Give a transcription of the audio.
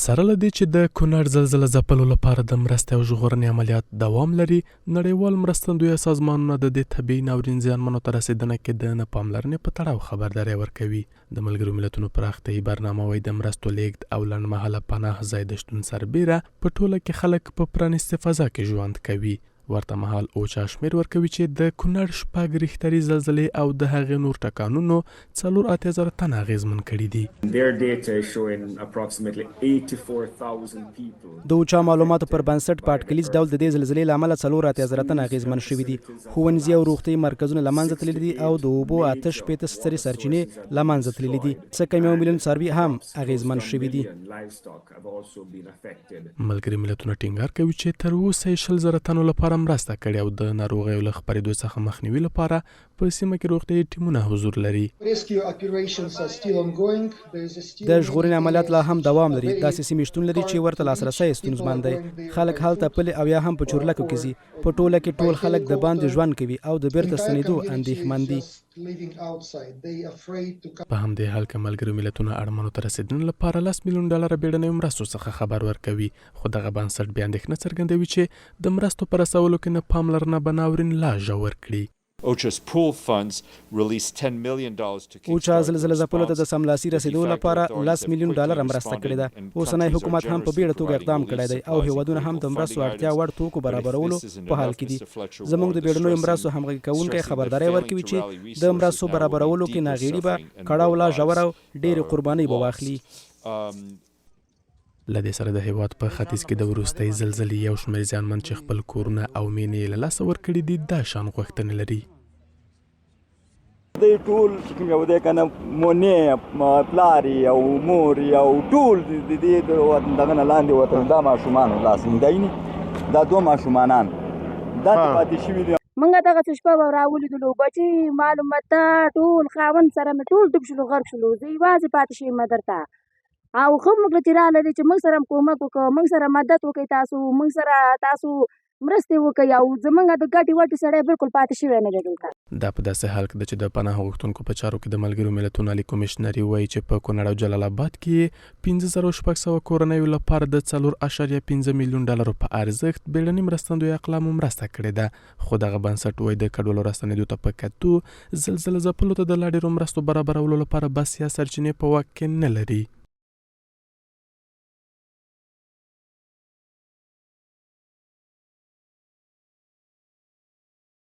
سره له دې چې د کونړ زلزله ځپلو لپاره د مرستې او ژغورنې عملیات دوام لري، نړیوال مرستندویه سازمانونه د دې طبیعي ناورین زیانمنو ته رسېدنه کې د نه پاملرنې په تړاو خبرداری ورکوي. د ملګرو ملتونو پراختیايي برنامه وایي، د مرستو لېږد او لنډمهاله پناه ځای د شتون سربېره په ټوله کې خلک په پرانیستې فضا کې ژوند کوي. ورته مهال اوچا شمېر ورکوي چې د کونړ شپږ ریښتري زلزلې او د هغې نور ټکانونو 84 زره تنه اغېزمن کړي دي. د اوچا معلوماتو پر بنسټ، په اټکلیز ډول د دې زلزلې له امله 84 زره تنه اغېزمن شوي دي. ښوونځي او روغتیايي مرکزونه له منځه تللي دي او د اوبو 68 سترې سرچینې له منځه تللي دي. څه کم یو میلیون څاروي هم اغېزمن شوي دي. ملګري ملتونه ټینګار کوي چې تر اوسه یې 20 زره تنو لپاره مرسته کړې او د ناروغیو له خپرېدو څخه مخنیوي لپاره په سیمه کې روغتیايي ټیمونه حضور لري. د ژغورنې عملیات لا هم دوام لري. داسې سیمې شتون لري چې ورته لاسرسی ستونزمن دی. خلک هلته پلي او یا هم په چورلکو کې ځي. په ټوله کې ټول خلک د باندې ژوند کوي او د بیرته ستنېدو اندېښمن دي. په همدې حال کې ملګري ملتونه اړمنو ته رسېدنې لپاره 10 میلیون ډالره بیړنیو مرستو څخه خبر ورکوي، خو دغه بنسټ بیا اندېښنه څرګندوي چې د مرستو په رسولو کې نه پاملرنه به ناورین لا ژور کړي. اوچا زلزله ځپلو ته د سملاسي رسېدو لپاره 10 میلیون ډالره مرسته کړې ده. اوسنی حکومت هم په بیړه توګه اقدام کړی دی او هېوادونه هم د مرستو اړتیا وړ توکو برابرولو په حال کې دي. زموږ د بیړنیو مرستو همغږي کوونکی خبرداری ورکوي چې د مرستو برابرولو کې ناغېړي به کړاو لا ژور او ډېرې قربانۍ به واخلي. له دې سره د هېواد په ختیځ کې د وروستۍ زلزلې یو شمېر زیانمن چې خپل کورونه او مېنې یې له لاسه ورکړي دي، دا شان غوښتنې لري. دی ټول چې کوم یو دی کنه، مونې پلار او مور او ټول د دې دغه نه لاندې وته. دا ماشومان لاس دی نه، دا دوه ماشومانان دا پاتې شوي دي. مونږ دغه څه شپه راولیدلو، بچي، معلومات ټول، خاوند سره مې ټول ډوب شولو، غرق شولو. زه یوازې پاتې شوم درته او ښه موږ چې رالري چې موږ سره کومک وکړو، موږ سره مدد وکړئ، تاسو موږ سره تاسو مرستې وکړئ او زمونږ د ګټې وټې سړی بالکل پاتې شوی نه دی دلته. دا په داسې حال کې ده چې د پناه غوښتونکو په چارو کې د ملګرو ملتونو عالي کمېشنري وايي چې په کونړ او جلال اباد کې یې 5600 کورنیو لپاره د 4.5 میلیون ډالرو په ارزښت بېړني مرستندویه اقلامو مرسته کړې ده، خو دغه بنسټ وايي، د کډوالو راستنېدو ته په کتو زلزله ځپلو ته د لا ډېرو مرستو برابرولو لپاره بسیا سرچینې په واک کې نه لري.